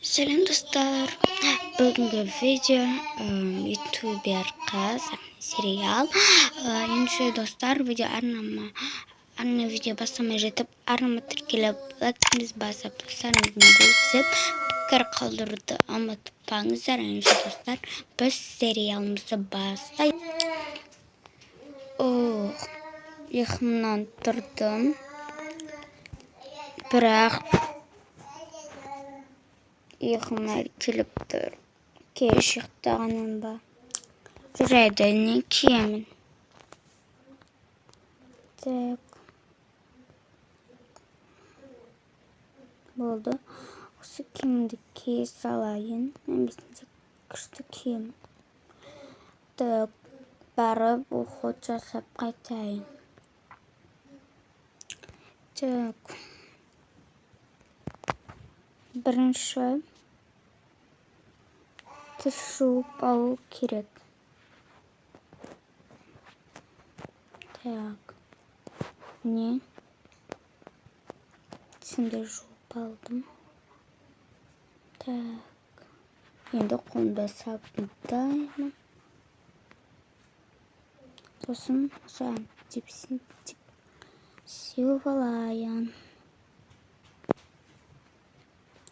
Сәлем, достар! Бүгінгі видео ютубер қыз сериал. Ендеше, достар, видео арнама арна видео бастамай жатып, арнама тіркеліп, лайкіңізді басып, достарыңызбен бөлісіп, пікір қалдыруды ұмытпаңыздар. Ендеше, достар, біз сериалымызды бастайық. Ох, ұйқымнан тұрдым, бірақ ұйқым әлі келіп тұр. Кеш ұйықтағаннан ба? Жарайды, не киемін? Так, болды, осы киімді кие салайын. Бесінде күшті киім. Так, барып уход жасап қайтайын. Так, бірінші тіс жуып алу керек. Так, міне, тісімді жуып алдым. Так, енді қолымды сабындаймын, сосын осы антисептик сеуіп алайын,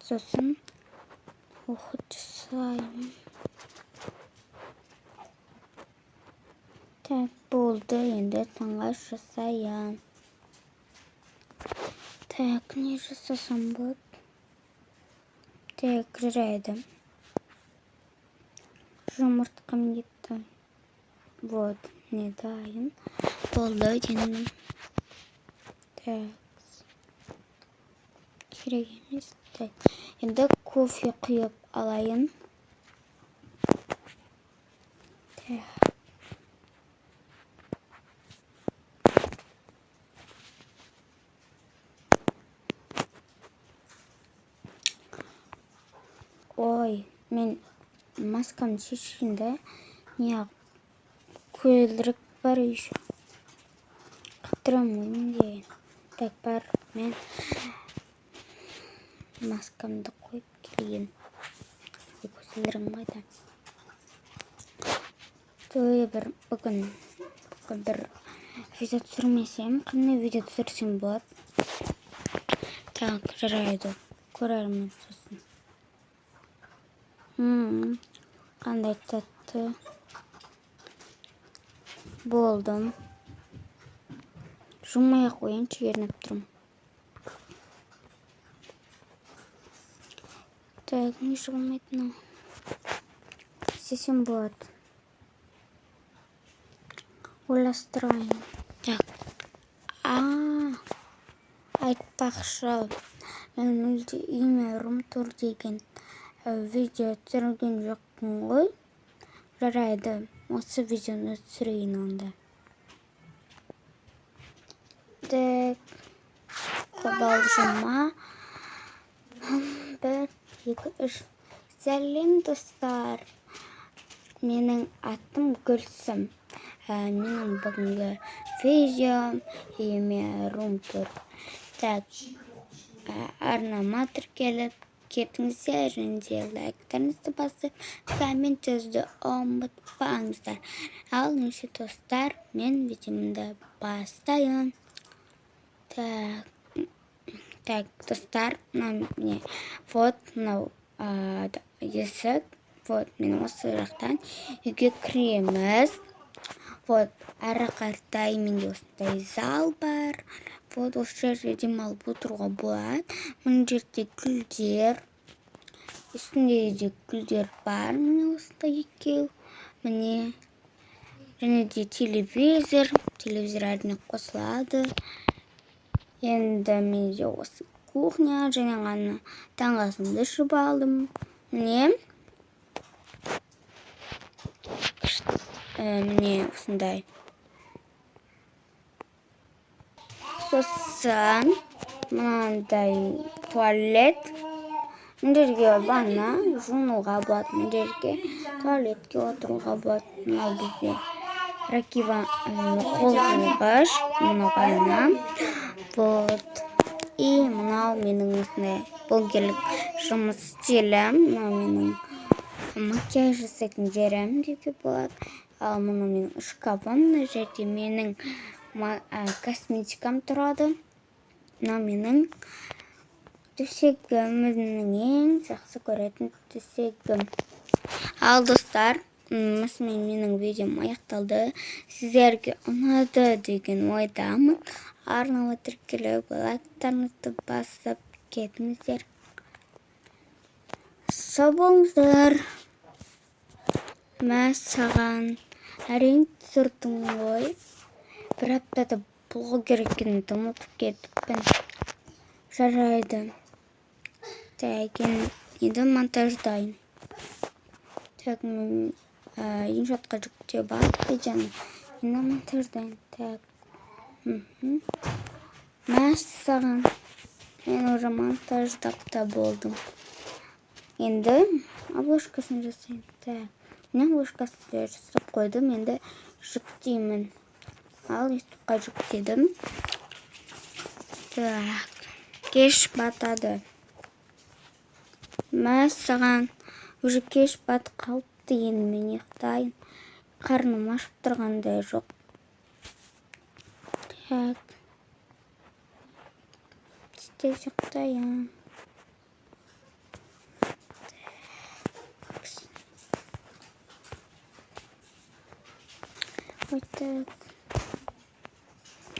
сосын уход жасаймын. Так, болды, енді таңғы ас жасайын. Так, не жасасам болады? Так, жарайды, жұмыртқа міндетті. Вот, міне, дайын болды енді. Так, керек емес. Так, енді кофе құйып алайын. Так, ой, мен маскамды шешейін да. Неғып көзілдірік бар еще? Қаптырамын ғой менде. Так, бар, мен маскамды қойып келейін. Көзілдірігім қайда? Той, бір бүгін бір видео түсірмесем, қандай видео түсірсем болады? Так, жарайды, көрермін сосын. Қандай тәтті болдым. Жумай ақ қояйыншы, ерініп тұрмын. Так, не жуылмайды мынау? Істесем болады, ойластырайын. Так, а, айтпақшы, мен мүлде үйіме рум-тур деген видео түсірген жоқпын ғой. Жарайды, осы видеоны түсірейін онда. Так, қобалжыма. 1, 2, 3. Сәлем, достар! Менің атым Гүлсім. Менің бүгінгі видеом үйіме рум-тур. Так, арнама тіркеліп кетіңіздер және де лайктарыңызды басып, коммент жазуды ұмытпаңыздар. Ал ендеше, достар, мен видеомды бастайын. Так, так, достар, мынау, міне, вот мынау есік. Вот, мен осы жақтан үйге кіреміз. Вот, әрі қаратай менде осындай зал бар. Вот, осы жерде демалып отыруға болады. Мына жерде гүлдер, үстінде де гүлдер бар, міне, осындай екеу, міне. Және де телевизор. Телевизор әрине қосылады. Енді менде осы кухня. Және ғана таңғы асымды ішіп алдым, міне. Міне, осындай. Сосын мынандай туалет. Мына жерге ванна, жуынуға болады, мына жерге туалетке отыруға болады. Мынау бізде раковина, қол жуғыш, мынау ванна. Вот, и мынау менің осындай блогерлік. Жұмыс стилім. Мынау менің макияж жасайтын жерім деуге болады. Ал мынау менің шкафым. Мына жерде менің косметикам тұрады. Мынау менің төсегім, өзімнің ең жақсы көретін төсегім. Ал, достар, осымен менің видеом аяқталды. Сіздерге ұнады деген ойдамын. Арнама тіркеліп, лайктарыңызды басып кетіңіздер. Сау болыңыздар. Мәссаған, әрең түсірдім ғой. Бір аптада блогер екенімді ұмытып кетіппін. Жарайды, так, енді монтаждайын. Так, мен InShot-қа жүктеп алдық видеоны, енді монтаждайын. Так, мәссаған, мен уже монтаждап та болдым. Енді обложкасын жасаймын. Так, міне, обложкасын жасап қойдым, енді жүктеймін. Ал, Ютубқа жүктедім. Так, кеш батады. Мәссаған, уже кеш батып қалыпты. Енді мен ұйықтайын, қарным ашып тұрғандай жоқ. Так, тез ұйықтайын. Ой, так,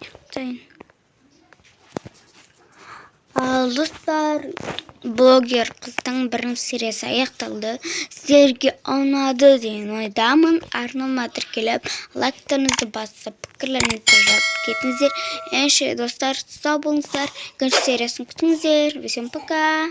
ұйықтайын. Ал, достар, блогер қыздың бірінші сериясы аяқталды. Сіздерге ұнады деген ойдамын. Арнама тіркеліп, лайктарыңызды басып, пікірлеріңізді жазып кетіңіздер. Ендеше, достар, сау болыңыздар. Екінші сериясын күтіңіздер. Всем пока.